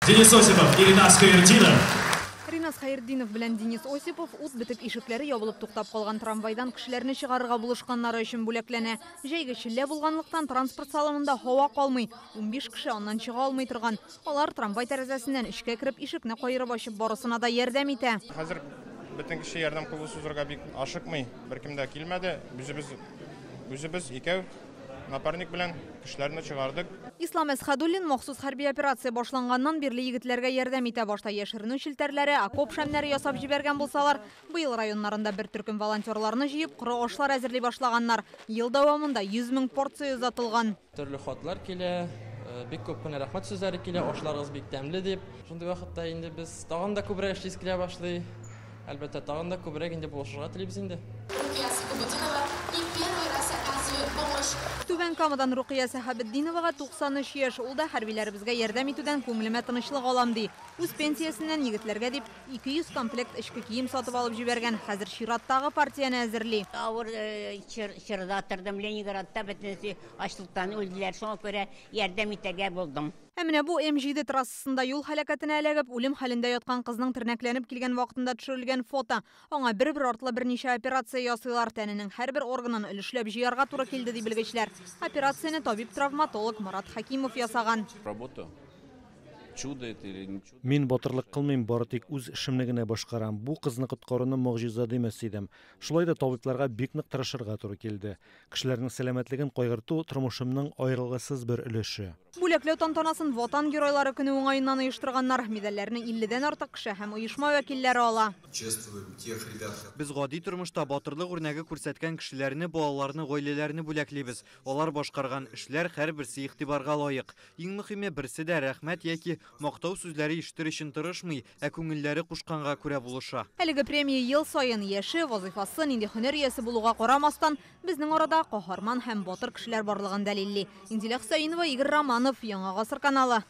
Денис Осипов и Ринас Хайртдинов. Ринас Хайртдинов белән Денис Осипов ут бетеп ишекләре ябылып туктап калган трамвайдан кешеләрне чыгарырга булышканнары өчен бүләкләнә. Җәйге челлә булганлыктан транспорт салонында һава калмый. 15 кеше аннан чыга алмый торган. Алар трамвай тәрәзәсеннән эчкә кереп ишекне каерып ачып барысына да ярдәм итә. Хәзер бөтен кеше ярдәм кулы сузырга бик ашыкмый. Беркем дә килмәде. Үзебез үзебез икәү напарник белән кешеләрне чыгардык. Ислам Әсхәдуллин махсус хәрби операция башланганнан бирле егетләргә ярдәм итә. Башта яшеренү челтәрләре, окоп шәмнәре ясап җибәргән булсалар, быел районнарында бер төркем волонтерларны җыеп, коры ашлар әзерли башлаганнар. Ел дәвамында 100 мең порция озатылган. Төрле хатлар килә, бик күп кенә рәхмәт сүзләре килә, ашларыгыз бик тәмле дип. Шундый вакытта инде без тагын да күбрәк эшлисе килә башлый. Әлбәттә, тагын да күбрәк инде булышырга телибез инде. Рукия Сахабутдинова не первый раз оказывает помощь. Түбән Камадан Рукия Сәхәбетдиновага 93 яшь. Ул да хәрбиләребезгә ярдәм итүдән күңелемә тынычлык алам ди. Үз пенсиясеннән егетләргә дип 200 комплект эчке кием сатып алып җибәргән. Хәзер чираттагы партияне әзерли. Авыр чорда тордым. Ленинградта бөтенесе ачлыктан үлделәр. Шуңа күрә ярдәм итәргә булдым. Ә менә бу М7 трассасында юл һәлакәтенә эләгеп, үлем хәлендә яткан кызның тернәкләнеп килгән вакытында төшерелгән фото. Аңа бер-бер артлы берничә операция ясыйлар. Тәненең һәрбер органын өлешләп җыярга туры килде, ди белгечләр. Операцияне табиб-травматолог Марат Хәкимов ясаган. Работа. Чудо это или не чудо? Мин батырлык кылмыйм, бары тик үз эшемне генә башкарам. Бу кызны коткаруны могҗиза димәс идем. Шулай да табибларга бик нык тырышырга туры килде. Кешеләрнең сәламәтлеген кайгырту тормышымның аерылгысыз бер өлеше. Бүләкләү тантанасын Ватан геройлары көне уңаеннан оештырганнар. Медальләрне 50дән артык кеше һәм оешма вәкилләре ала. Чествуем тех ребят, Без гади тормышта батырлык үрнәге күрсәткән кешеләрне, балаларны, гаиләләрне бүләклибез. Алар башкарган эшләр һәрберсе игътибарга лаек. Иң мөһиме, берсе дә рәхмәт яки мактау сүзләре ишетер өчен тырышмый, ә күңелләре кушканга күрә булыша. Әлеге премия ел саен яше, вазыйфасы, нинди һөнәр иясе булуга карамастан, безнең арада каһарман һәм батыр кешеләр барлыгын дәлилли. Инзилә Хөсәенова, Игорь Романов, Яңа Гасыр каналы.